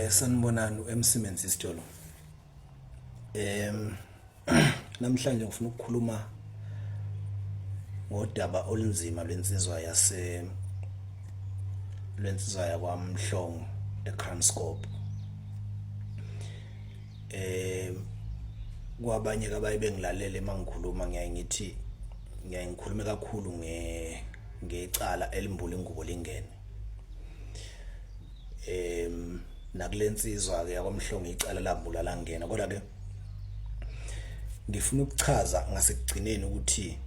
Sanibonani uMC Menzi Sitolo. Em namhlanje ngifuna ukukhuluma ngodaba olunzima lwensizwa yase lwensizwa yakwaMhlongo eKranskop. Kwabanye kabaye bengilalele mangikhuluma ngiyaye ngithi ngiyaye ngikhulume kakhulu nge ngecala elimbula ingubo lingene. Nakulensizwa ke yakwamhlongo icala lambula langena kodwa ke ngifuna ukuchaza ngasekugcineni ukuthi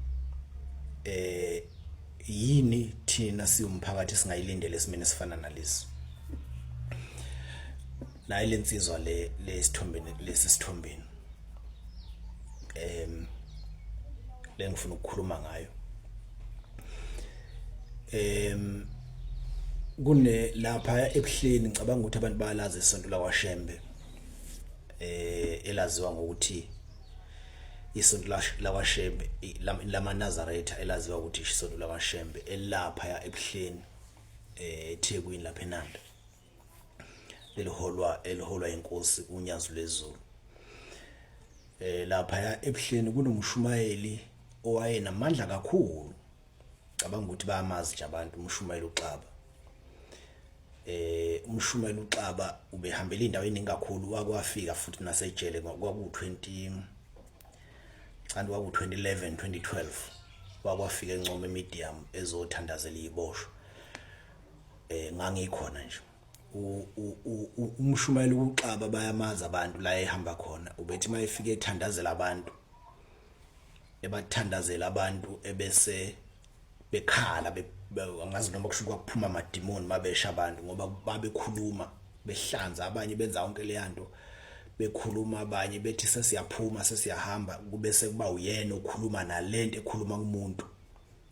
eh yini thina siwumphakathi singayilindele esimene esifana nalesi nayi lensizwa le lesithombeni lesi sithombeni lengifuna ukukhuluma ngayo. Kune lapha ebuhleni ngicabanga ukuthi abantu bayalazi isonto lakwaShembe elaziwa ngokuthi isonto lakwaShembe lamaNazaretha elaziwa ukuthi isonto lakwaShembe elapha ebuhleni eThekwini lapha eNanda eliholwa eliholwa inkosi uNyazi lwezulu. Lapha ebuhleni kunomshumayeli owayenamandla kakhulu. Cabanga ukuthi bayamazi nje abantu umshumayeli uXaba. Umshumayeli uXaba ubehambela indawo eningi kakhulu wakwafika futhi nasejele kwaku 20 kanti kwaku 2011 2012 wakwafika encoma emedium ezothandazela iziboshwa. Ngangikhona nje umshumayeli uXaba bayamazi abantu la ehamba khona ubethi mayefika ethandazela abantu ebathandazela abantu ebese bekhala angazi noma kusho kwakuphuma amadimoni mabesha abantu ngoba babekhuluma behlanza abanye benza yonke leyanto bekhuluma abanye bethi sesiyaphuma sesiyahamba kube sekuba uyena okhuluma nalento ekhuluma kumuntu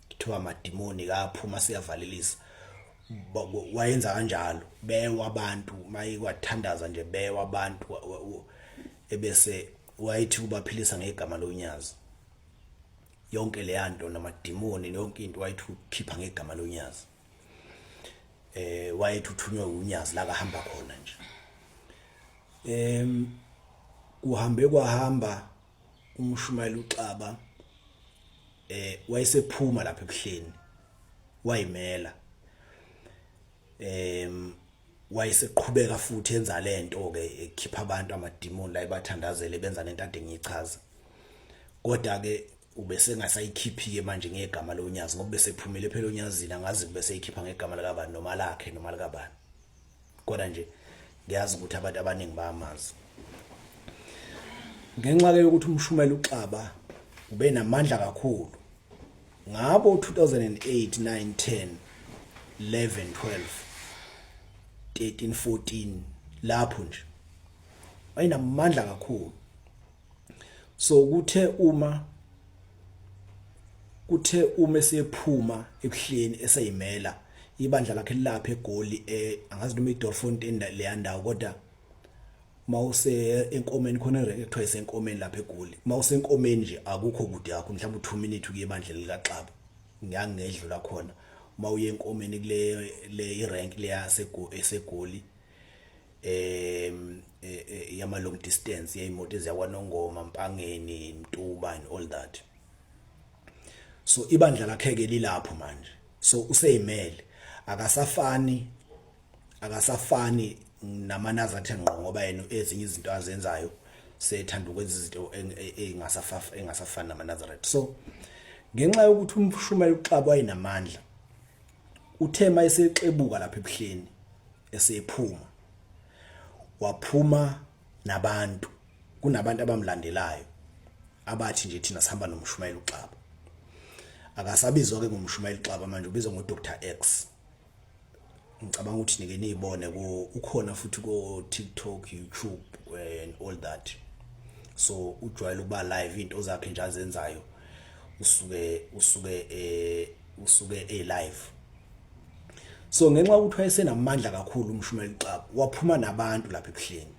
kuthiwa amadimoni kaphuma siyavalelisa. Wayenza kanjalo bewa abantu maye kwathandaza nje bewa abantu ebese wayethi ubaphilisa ngegama lonyazi yonke leyanto namadimoni yonke into wayethi ukhipha ngegama lonyazi. Wayethi uthunywe unyazi la kahamba khona nje. Kuhambe kwahamba umshumayeli uXaba wayesephuma lapha ebuhleni wayimela. Wayeseqhubeka futhi enza lento ke ekhipha abantu amadimoni la ebathandazele benza lento ade ngiyichaza. Kodwa ke ubesengasayikhiphi ke manje ngegama lonyazi ngoba besephumile phela onyazini angazi bese eyikhipha ngegama likabani noma lakhe noma likabani. Kodwa nje ngiyazi ukuthi abantu abaningi bayamazi. Ngenxa ke yokuthi umshumayeli uXaba ube namandla kakhulu ngabo 2008 9 10 11 12 13 14 lapho nje wayenamandla kakhulu. So kuthe uma esephuma ebuhleni eseyimela ibandla lakhe lilapha eGoli angazi noma iDorfontein leya ndawo kodwa mawuse enkomeni khona erenke kuthiwa isenkomeni lapha eGoli. Mawusenkomeni nje akukho kude kakhulu mhlawumbe u2 minutes ukuye ebandleni likaXaba ngiyangedlula khona. Mawuye enkomeni kule le irank leya eseGoli yama long distance yeyimoto eziya kwaNongoma Mpangeni Mtuba and all that. So ibandla lakhe ke lilapho manje so useyimele akasafani namaNazaretha ngqo ngoba yena ezinye izinto azenzayo sethanda ukwenza izinto engasafafa engasafani namaNazaretha. So ngenxa yokuthi umshumayeli uXaba wayenamandla uthe mayesexebuka lapha ebuhleni esephuma waphuma nabantu kunabantu abamlandelayo abathi nje thina sihamba nomshumayeli uXaba. Akasabizwa ke ngomshumayeli uXaba manje ubizwa ngo Dr X. Ngicabanga ukuthi nike niyibone ku ukhona futhi ko TikTok, YouTube and all that. So ujwayele ukuba live into zakhe nje azenzayo usuke e live. So ngenxa yokuthi wayesenamandla kakhulu umshumayeli uXaba waphuma nabantu lapha ebuhleni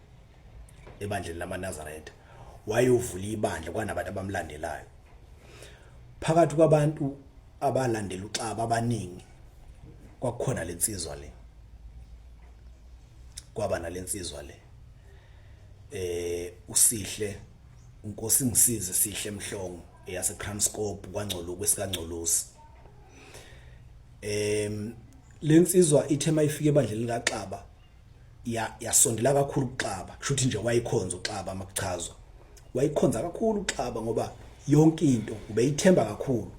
ebandleni lamaNazaretha wayovula ibandla kwanabantu abamlandelayo. Phakathi kwabantu abalandela uXaba abaningi kwakukhona lensizwa le. Kwaba nalensizwa le uSihle, uNkosi ngisize, Sihle Mhlongo eyase Kranskop kwaNgcolo kwesikaNgcolosi. Lensizwa ithe mayifika ebandleni likaXaba ya yasondela kakhulu kuXaba, kushuthi nje wayikhonza uXaba makuchazwa, wayikhonza kakhulu uXaba ngoba yonke into ubeyithemba kakhulu,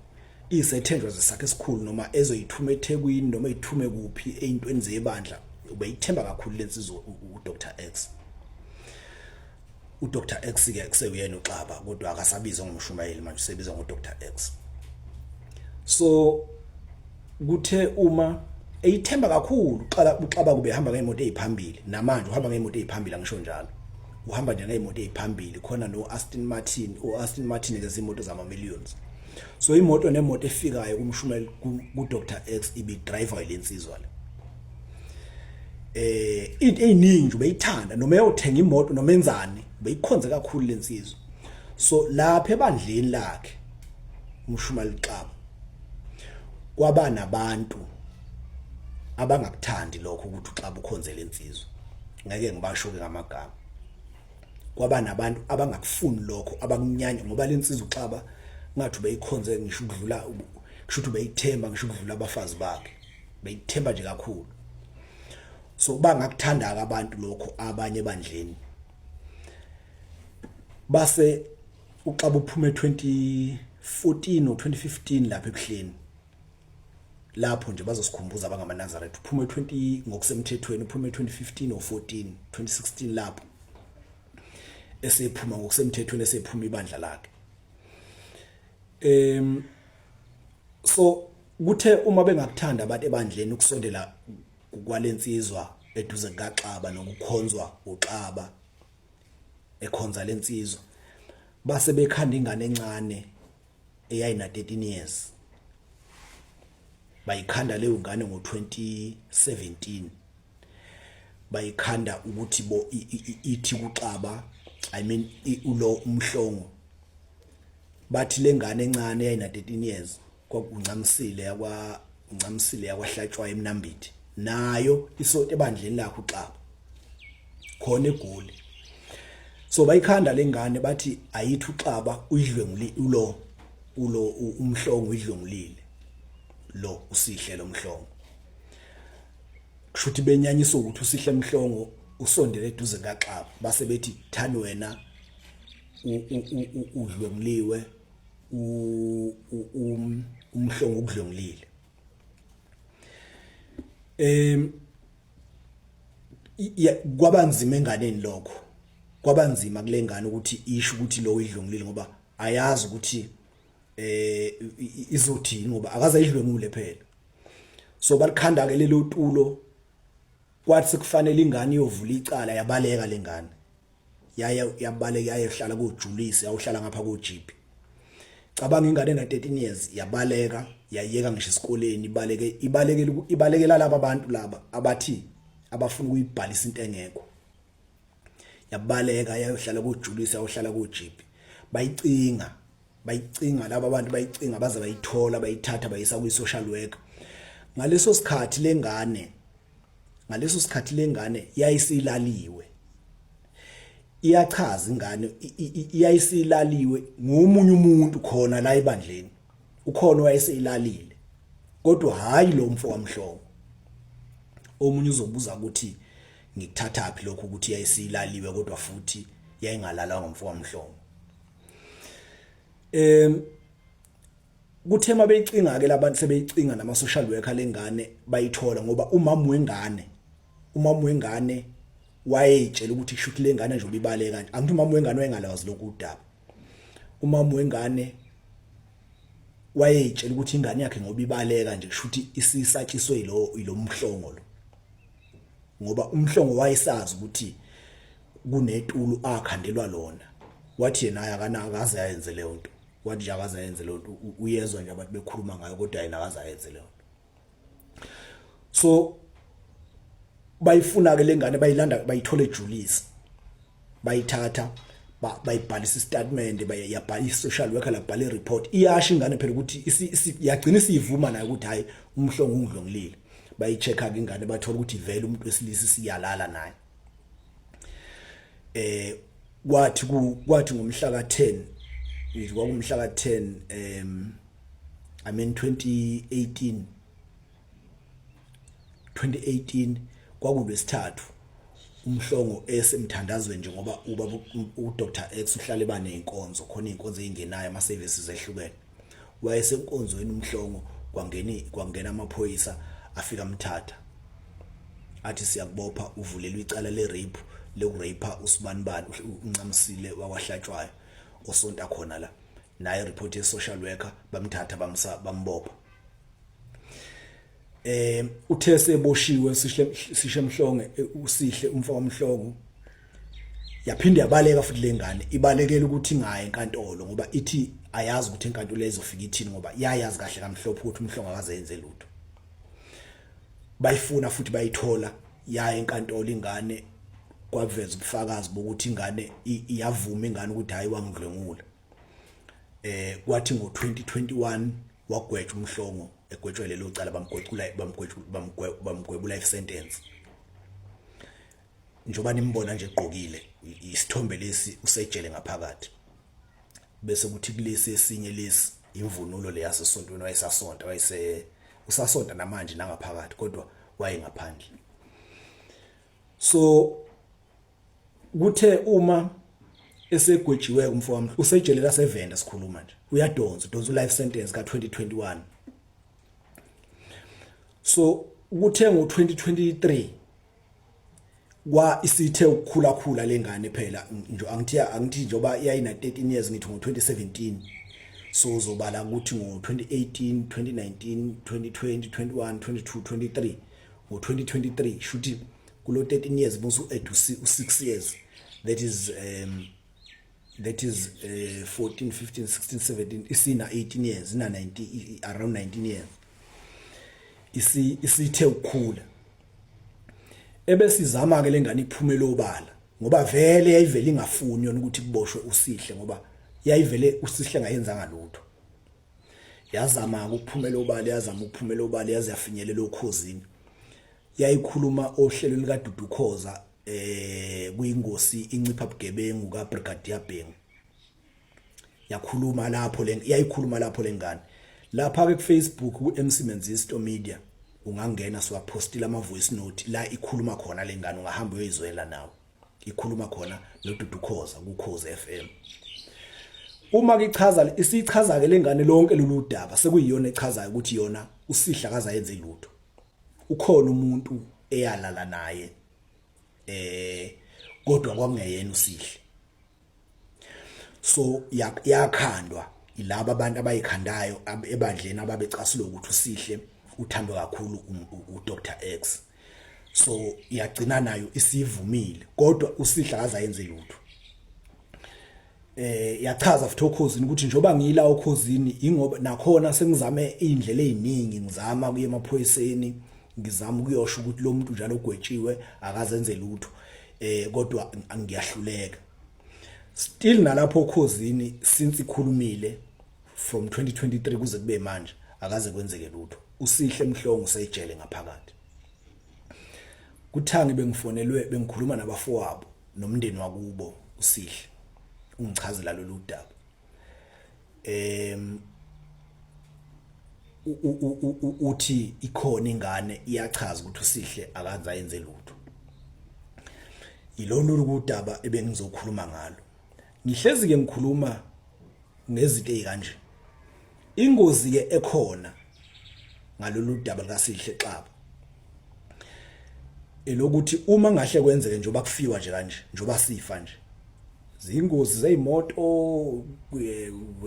isethenjwa zesakhe esikhulu, noma ezoyithuma eThekwini noma eyithume kuphi eyintweni zebandla, ubeyithemba kakhulu lensizwa uDr X. uDr X ke kuseyena uXaba, kodwa akasabizwa ngomshumayeli manje, usebizwa ngoDr X. So kuthe uma eyithemba kakhulu uqala uXaba, kube ehamba ngeimoto eziphambili, namanje uhamba ngeimoto eziphambili, angisho njalo, uhamba nje ngeimoto eziphambili khona no Aston Martin, o Aston Martin ke zimoto zama millions. So imoto nemoto efikayo kumshumayeli ku Dr X ibi driver lensizwa le. Into eziningi nje ubeyithanda, noma eyothenga imoto noma enzani, beyikhonze kakhulu lensizwa. So lapha ebandleni lakhe umshumayeli Xaba kwaba nabantu abangakuthandi lokho ukuthi uXaba ukhonze lensizwa, ngeke ngibasho ke ngamagama. Kwaba nabantu abangakufuni lokho, abakunyanya, ngoba lensizwa uXaba ngathi ubeyikhonze ngisho ukudlula, kusho ukuthi ubeyithemba ngisho ukudlula abafazi bakhe, beyithemba nje kakhulu. So bangakuthanda abantu lokho abanye ebandleni. Base uXaba uphume 2014 or 2015 lapha ebuhleni lapho nje, bazosikhumbuza abangamaNazaretha, uphume 20 ngokusemthethweni, uphume 2015 or 14, 2016 lapho esephuma ngokusemthethweni, esephuma ibandla lakhe. So kuthe uma bengakuthanda abantu ebandleni ukusondela kwalensizwa eduze kukaXaba nokukhonzwa uXaba ekhonza lensizwa, base bekhanda ingane encane eyayina 13 years. Bayikhanda leyo ngane ngo2017, bayikhanda ukuthi bo ithi kuXaba, I mean ulo uMhlongo, bathi lengane encane eyayina 13 years kwakuncamisile yakwa uNcamisile yakwaHlatshwayo eMnambithi, nayo isonto ebandleni lakhe uXaba khona eGoli. So bayikhanda lengane, bathi ayithi uXaba uyidlwenguli, ulo uMhlongo uyidlwengulile lo uSihle lomhlongo. Kushuthi benyanyisa ukuthi uSihle Mhlongo usondele eduze kaXaba, base bethi thani wena udlwenguliwe, uMhlongo ukudlwengulile. Kwabanzima enganeni lokho, kwabanzima kule ngane ukuthi isho ukuthi lo idlwengulile, ngoba ayazi ukuthi izothini, ngoba akaze idlwengule phela. So balikhanda ke lelo tulo, kwathi sekufanele ingane iyovula icala, yabaleka lengane, yaya yabaleka, yayohlala koJulisi, yawuhlala ngapha koJipi. Cabanga ingane ena 13 years yabaleka, yayeka ngisho esikoleni, ibaleke, ibalekela, ibalekela laba bantu laba abathi abafuna ukuyibhalisa into engekho. Yabaleka yayohlala koJulisi, yayohlala koJipi. Bayicinga, bayicinga laba bantu, bayicinga baze bayithola, bayithatha bayisa kwi social worker. Ngaleso sikhathi lengane, ngaleso sikhathi lengane yayisilaliwe. Iyachaza ingane, iyayisilaliwe ngomunye umuntu khona la ebandleni, ukhona owayeseyilalile, kodwa hayi lo mfo waMhlongo. Omunye uzobuza ukuthi ngikuthathaphi lokho ukuthi yayisilaliwe kodwa futhi yayingalalwa ngomfo waMhlongo. Kuthe mabeyicinga ke labantu, sebeyicinga nama social worker lengane, bayithola, ngoba umama wengane wayeyitshela ukuthi kushuthi lengane nje ubibaleka kanje. Angithi umama wengane wayengalazi lokhu udaba. Umama wengane wayeyitshela ukuthi ingane yakhe ngoba ibaleka nje, kushuthi isisatshiswe ilo Mhlongo lo, ngoba uMhlongo wayesazi ukuthi kunetulo akhandelwa lona. Wathi yena akanakaze ayenze leyo nto, wathi nje akaze ayenze leyo nto, uyezwa nje abantu bekhuluma ngayo, kodwa yena akaze ayenze leyo nto. So bayifuna ke lengane, bayilanda, bayithola eJulius, bayithatha, bayibhalisa istatement, bayabhala i-social worker labhala i-report. Iyasho ingane phela ukuthi yagcina isivuma nayo ukuthi hayi, uMhlongo ungidlwengulile. Bayi-check-a ke ingane, bathola ukuthi vele umuntu wesilisa siyalala naye. Eh kwathi kwathi ngomhla ka10, kwakumhla ka10, I mean 2018, 2018 kwakulwesithathu, uMhlongo esemthandazweni nje, ngoba ubaba uDr X uhlale baneyinkonzo khona, izinkonzo ezingenayo, ama services ehlukene. Wayesenkonzweni uMhlongo, kwangeni kwangena amaphoyisa, afika amthatha, athi siyakubopha, uvulelwe icala le rape, lokurape usibanibani uNcamisile wakwaHlatshwayo osonta khona la. Naye report ye social worker, bamthatha, bamsa, bambopha. Uthe seboshiwe sihle sishe Mhlonge, uSihle umfo kaMhlongo, yaphinde yabaleka futhi lengane, ibalekela ukuthi ingayi enkantolo, ngoba ithi ayazi ukuthi enkantolo izofika ithini, ngoba yayazi kahle kamhlophe ukuthi uMhlongo akazenze lutho. Bayifuna futhi bayithola, yaya enkantolo ingane, kwaveza ubufakazi bokuthi ingane iyavuma ingane ukuthi hayi, wangidlwengula. Kwathi ngo2021 wagwetshwa uMhlongo, egwetshwa lelo cala, bamgwecula, bamgwebula life sentence. Njengoba nimbona nje egqokile isithombe lesi, usejele ngaphakathi, bese kuthi kulesi esinye lesi imvunulo le yasesontweni, wayesasonta, wayese usasonta namanje nangaphakathi, kodwa wayengaphandle. So kuthe uma esegwejiwe umfo wami, usejele laseVenda sikhuluma nje, uyadonsa, udonsa life sentence ka2021. So kuthe ngo2023 kwa isithe ukukhula khula lengane phela nje, angithi njoba yayina 13 years, ngithi ngo2017, so uzobala ukuthi ngo2018, 2019, 2020, 21, 22, 23, ngo2023 shuthi kulo 13 years musu add u6 years, that is 14, 15, 16, 17, isina 18 years, ina 90, around 19 years, isithe ukukhula. Ebesizama ke lengane iphumele obala, ngoba vele yayivele ingafuni yona ukuthi kuboshwe uSihle, ngoba yayivele uSihle ngayenzanga lutho. Yazama ukuphumela obala, yazama ukuphumela obala, yaze yafinyelela oKhozini. Yayikhuluma ohlelo lika Dudu Khoza, kuyingosi incipha bugebengu ka Brigadier Bhengu. Yakhuluma lapho le, yayikhuluma lapho lengane. Lapha ke ku Facebook, ku MC Menzisto Media, ungangena, siwapostile ama voice note la ikhuluma khona lengane, ungahamba uyoyizwela nawe. Ikhuluma khona noDudu Khoza kuKhoza FM. Uma kichaza, isichaza ke lengane lonke lolu daba, sekuyiyona echazayo ukuthi yona uSihla kazayenze lutho, ukhona umuntu eyalala naye, kodwa kwakungeyena uSihle. So yakhandwa ilabo abantu abayikhandayo ebandleni, ababecasula ukuthi uSihle uthandwa kakhulu uDr X. So yagcina nayo isivumile, kodwa uSihle akazayenze lutho. Yachaza futhi oKhozini ukuthi njoba ngila oKhozini, ingoba nakhona sengizame indlela eziningi, ngizama kuye emaphoyiseni, ngizama ukuyosho ukuthi lo muntu njalo ogwetshiwe akazenze lutho, kodwa ngiyahluleka still nalapho oKhozini. Since ikhulumile from 2023 kuze kube manje, akaze kwenzeke lutho, uSihle Mhlongo usejele ngaphakathi. Kuthangi bengifonelwe, bengikhuluma nabafowabo nomndeni wakubo uSihle, ungichazela lolu daba. Uthi ikhona ingane iyachaza ukuthi uSihle akaze ayenze lutho. Yilolu udaba ebengizokhuluma ngalo. Ngihlezi ke ngikhuluma ngezinto ezikanje. Ingozi ke ekhona ngalolu daba likaSihle Xaba elokuthi uma ngahle kwenzeke, njengoba kufiwa nje kanje, njengoba sifa nje, zingozi zeyimoto,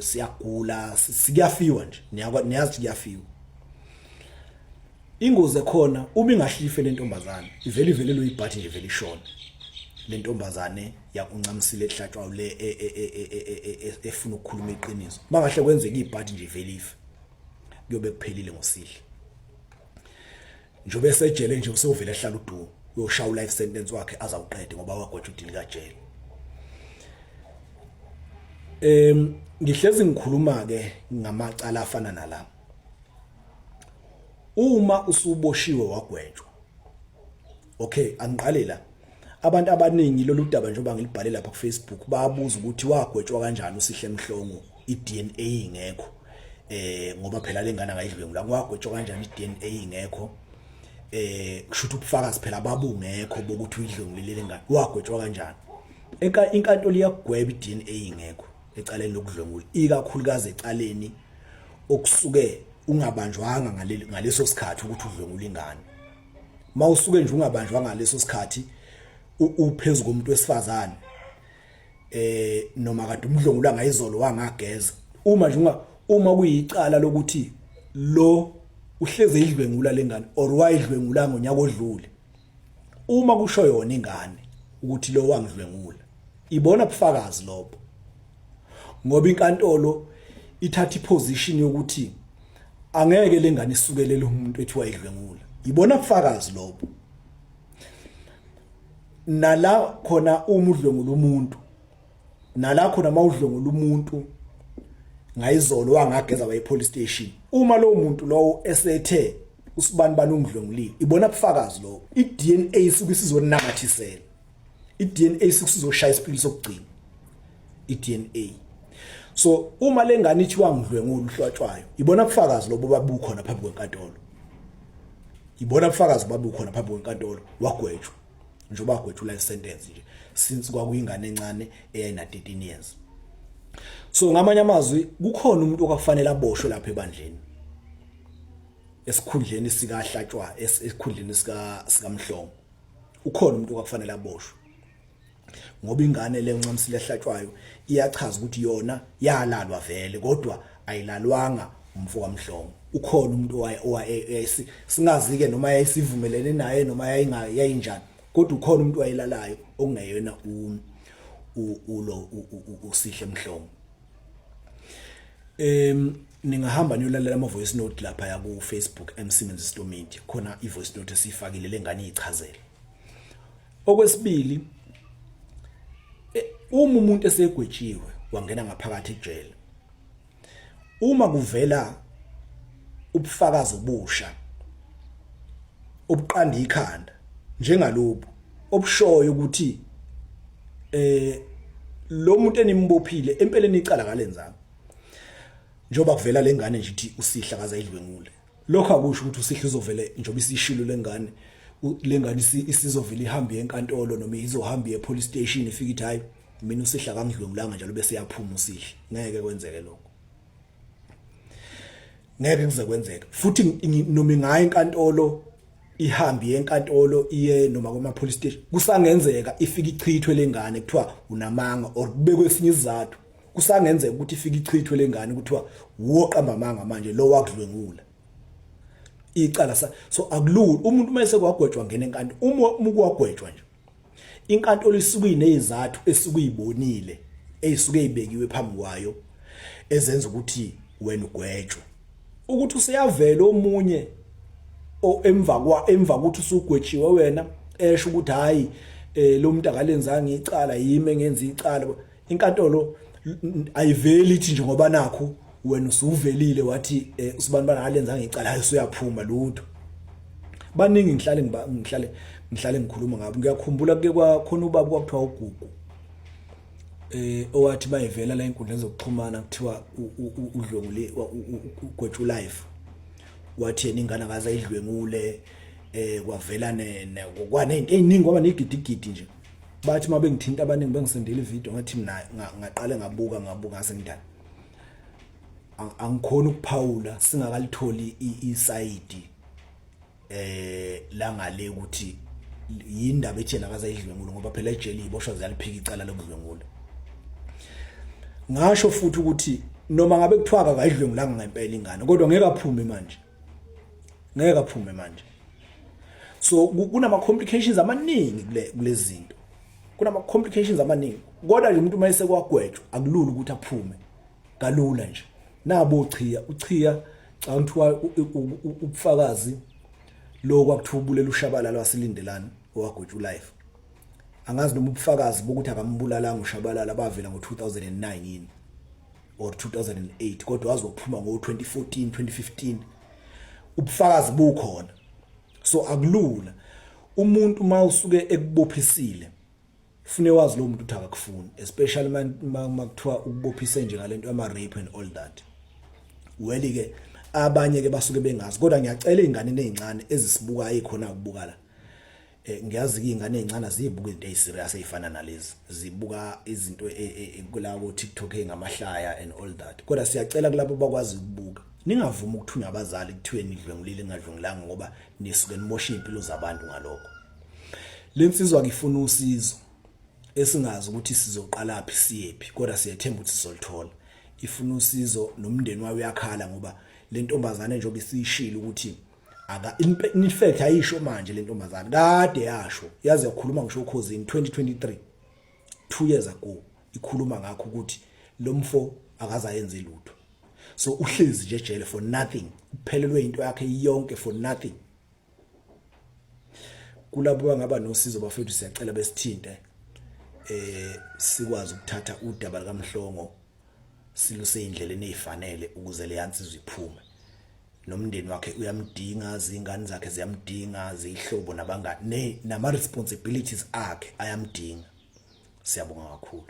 siyagula, sikuyafiwa nje, niyazi kuyafiwa. Ingozi ekhona, uma ingahlife lentombazane, ivele ivelelwe ibhathi nje, vele ishone lentombazane yakuNcamisile eHlatshwayo le efuna ukukhuluma iqiniso. Mangahle kwenzeka ibhathi nje, ivele ife, kuyobe kuphelile ngoSihle. Njengoba esejele nje, usewuvele ehlala udumo, uyoshaya life sentence wakhe azawuqede, ngoba wagwetshwa udili kajele. Ngihlezi ngikhuluma ke ngamacala afana nala. Uma usuboshiwe wagwetshwa, okay, angiqale la. Abantu abaningi lolu daba njengoba ngilibhale lapha ku-Facebook bayabuza ukuthi wagwetshwa kanjani uSihle Mhlongo i-DNA ingekho ngoba phela lengane akayidlwengula wagwetshwa kanjani i-DNA ingekho kusho ukuthi ubufakazi phela babungekho bokuthi uyidlwengulile lengane wagwetshwa kanjani. Inkantolo iyakugweba i-DNA ingekho ecaleni lokudlwengula, ikakhulukazi ecaleni okusuke ungabanjwanga ngaleso sikhathi ukuthi udlwengula ingane. Mawusuke nje ungabanjwa ngaleso sikhathi uphezu komuntu wesifazane noma kade umdlwengula ngayizolo wangageza, uma nje unga uma kuyicala lokuthi lo uhleze idlwengula lengane or wayidlwengula ngonyaka odlule, uma kusho yona ingane ukuthi lo wangidlwengula, ibona bufakazi lobo, ngoba inkantolo ithatha iposition yokuthi angeke lengane isukelele umuntu ethi wayidlwengula. Ibona bufakazi lobo. Nala khona uma udlwengula umuntu, nala khona mawudlwengula umuntu ngayizolo wangageza waye police station, uma lowo muntu lowo esethe usibani bani ungidlwengulile, ibona bufakazi lobo. I-DNA isuke isizonamathisela, i-DNA isuke isizoshaya isipili sokugcina i-DNA. So uma lengane ithi wangidlwengula uhlwatshwayo, ibona bufakazi lobo babukhona phambi kwenkantolo, ibona bufakazi babukhona phambi kwenkantolo, wagwetshwa njengoba wagwetshwa life sentence nje since kwakuyingane encane eyayina 13 years. So ngamanye amazwi kukhona umuntu okwakufanele aboshwe lapha ebandleni esikhundleni sikaHlatshwa, esikhundleni sika sikaMhlongo, ukhona umuntu okwakufanele aboshwe, ngoba ingane le uNcamisile Ehlatshwayo iyachaza ukuthi yona yalalwa vele kodwa ayilalwanga umfo kaMhlongo. Ukhona umuntu owaye singazi ke noma yayisivumelene naye noma yayinjani, kodwa ukhona umuntu owayelalayo okungeyona ulo uSihle Mhlongo. Ningahamba niyolalela ama voice note lapha ya ku Facebook MC Menzisto Media, khona i voice note esifakile lengane iyichazela. Okwesibili, uma umuntu esegwetshiwe wangena ngaphakathi ejele, uma kuvela ubufakazi obusha obuqanda ikhanda njengalobu obushoyo ukuthi lo muntu enimbophile empeleni icala kalenzanga, njengoba kuvela lengane nje ithi uSihla kaze ayidlwengule, lokho akusho ukuthi uSihla uzovele, njengoba isishilo lengane, lengane isizovele ihambe enkantolo noma izohamba iye police station ifike ithi hayi mina uSihla kangidlwengulanga njalo bese yaphuma uSihla. Ngeke kwenzeke lokho, ngeke kuze kwenzeke. Futhi noma ingaya enkantolo, ihambi yenkantolo iye noma kuma police station, kusangenzeka ifike ichithwe lengane kuthiwa unamanga or kubekwe esinye isizathu. Kusangenzeka ukuthi ifike ichithwe lengane kuthiwa woqamba amanga manje lo wakudlwengula icala. So akulula umuntu uma esekwagwetshwa ngena enkantolo, uma ukwagwetshwa nje inkantolo isuke inezathu esuke izibonile eyisuke ibekiwe phambi kwayo ezenza ukuthi wena ugwetshwe. Ukuthi useyavela omunye emva kwa emva ukuthi usugwetshiwe wena esho ukuthi hayi lo muntu akalenzanga icala, yimi engenza icala, inkantolo ayiveli ithi nje ngoba nakho wena usuvelile wathi usibani bani akalenzanga icala, hayi usuyaphuma. Lutho. Baningi ngihlale ngikhuluma ngabo. Ngiyakhumbula kuke kwakhona ubaba kwakuthiwa uGugu owathi bayivela la inkundla zokuxhumana kuthiwa udlwengule ugwetshwa life, wathi yena ingane akaze ayidlwengule, kwavela ne kwanento eziningi, kwaba negidigidi nje. Bathi uma bengithinta abaningi bengisendela ivideo, ngathi mina ngaqale ngabuka ngabuka ngase ngidala angikhona ukuphawula singakalitholi isayidi la ngale ukuthi yindaba ethi yena akaze ayidlwengule, ngoba phela ejele iboshwa ziyaliphika icala lokudlwengula. Ngasho futhi ukuthi noma ngabe kuthiwa akayidlwengulanga ngempela ingane, kodwa ngeke aphume manje, ngeke aphume manje. So kunama complications amaningi kulezi zinto, kunama complications amaningi. Kodwa nje umuntu uma esekwagwetshwa akulula ukuthi aphume kalula nje. Nabo uChiya, uChiya cha kuthiwa ubufakazi lo kwakuthiwa ubulela uShabalala waseLindelani owagwetshwa life, angazi noma ubufakazi bokuthi akambulalanga uShabalala bavela ngo-2009 yini or 2008, kodwa wazophuma ngo-2014 2015 ubufakazi bukhona. So akulula umuntu uma usuke ekubophisile. Fune wazi lo muntu ukuthi akakufuni, especially makuthiwa ukubophise nje ngalento yama rape and all that. Well ke abanye ke basuke bengazi, kodwa ngiyacela izingane ezincane ezisibukayo ezikhona ukubuka la. Ngiyazi ke izingane ezincane azibuka izinto eziserious ezifana nalezi, zibuka izinto e, e, e, kula ko TikTok engamahlaya and all that. Kodwa siyacela kulabo bakwazi ukubuka, ningavumi ukuthunywa abazali kuthiwe nidlwengulile ningadlwengulanga, ngoba nisuke nimosha impilo zabantu ngalokho. Lensizwa ngifuna usizo esingazi ukuthi sizoqala phi siyephi, kodwa siyethemba ukuthi sizolithola. Ifuna usizo nomndeni wayo uyakhala ngoba le ntombazane njengoba isishilo ukuthi aka, in fact ayisho manje le ntombazane, kade yasho, yaze yakhuluma ngisho ukhozini 2023, 2 years ago, ikhuluma ngakho ukuthi lo mfo akazayenze lutho. So uhlezi nje ejele for nothing, uphelelwe into yakhe yonke for nothing. Kulabo bangaba nosizo bafethu, siyacela besithinte sikwazi ukuthatha udaba likaMhlongo siluse indleleni ezifanele ukuze le yansizwa iphume. Nomndeni wakhe uyamdinga, zingane zakhe ziyamdinga, zihlobo nabangani nama responsibilities akhe ayamdinga. Siyabonga kakhulu.